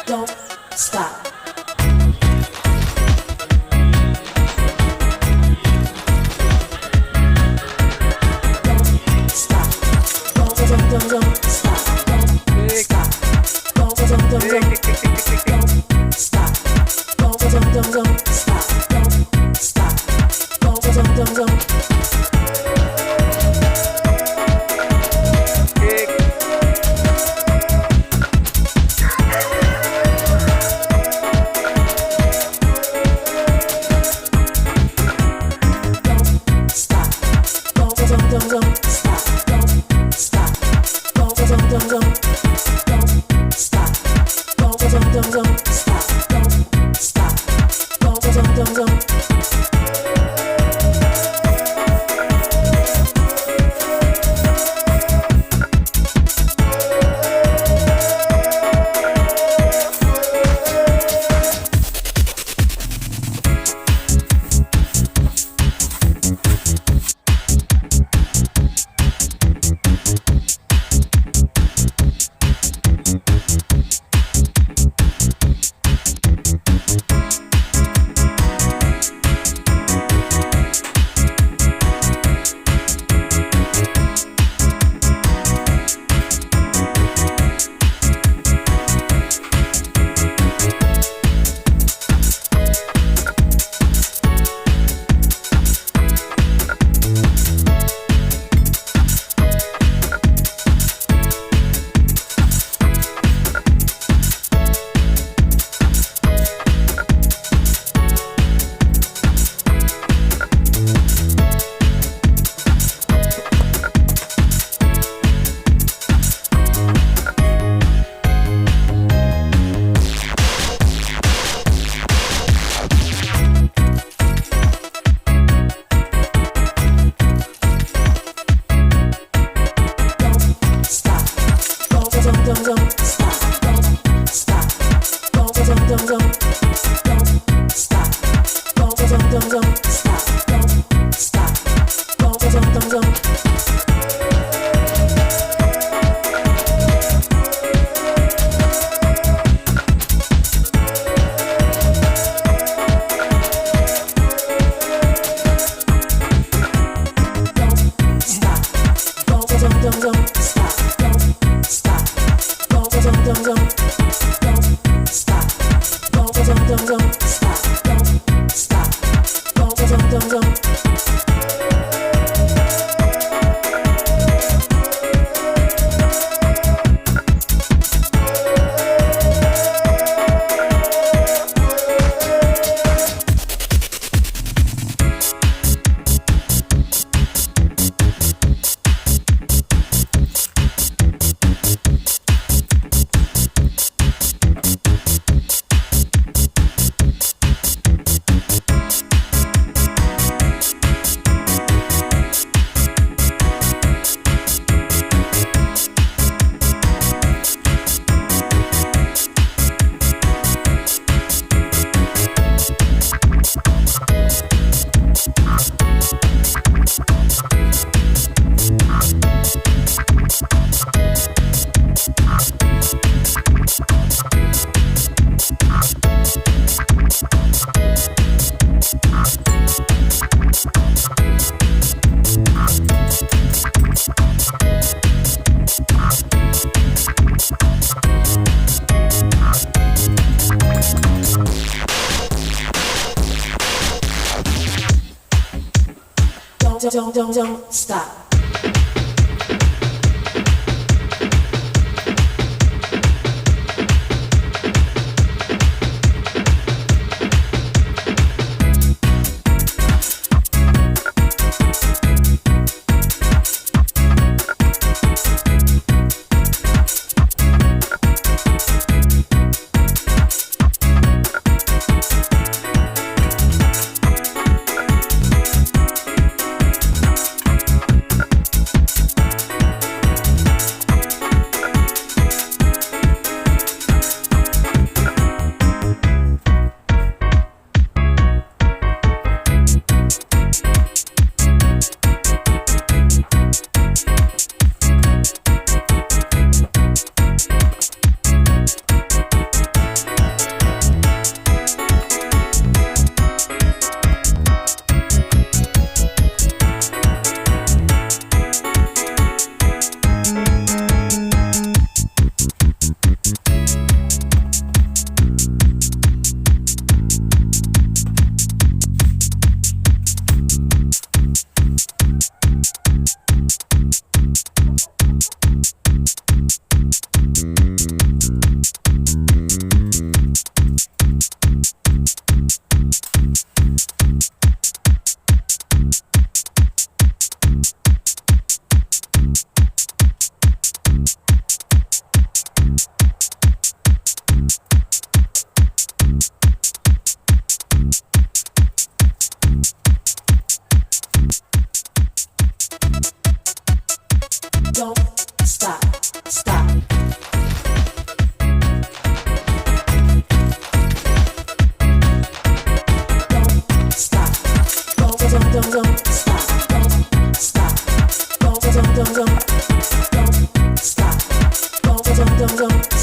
Don't stop. Don't stop. Don't, don't, don't, don't stop. Don't Tick. Stop. Don't, don't, don't, Tick, don't tick, tick, tick, tick, tick, tick. Don't stop. Don't, don't, don't, don't stop. Don't stop. Don't, don't, don't, don't. Tick. Don't stop. Don't, don't, don't, don't stop. Don't stop. Don't, don't, don't, don't. Don't stop. Don't, don't, don't, don't stop. Don't stop. Don't, don't, don't, don't. Don't stop. Don't, don't, don't, don't stop. Don't stop. Don't, don't, don't, don't. Don't stop. Don't, don't, don't, don't stop. Don't stop. Don't, don't, don't, don't. Don't stop. Don't, don't, don't, don't stop. Don't stop. Don't, don't, don't, don't. Don't stop. Don't, don't, don't, don't stop. Don't stop. Don't, don't, don't, don't. Don't, don't, don't, don't stop. Don't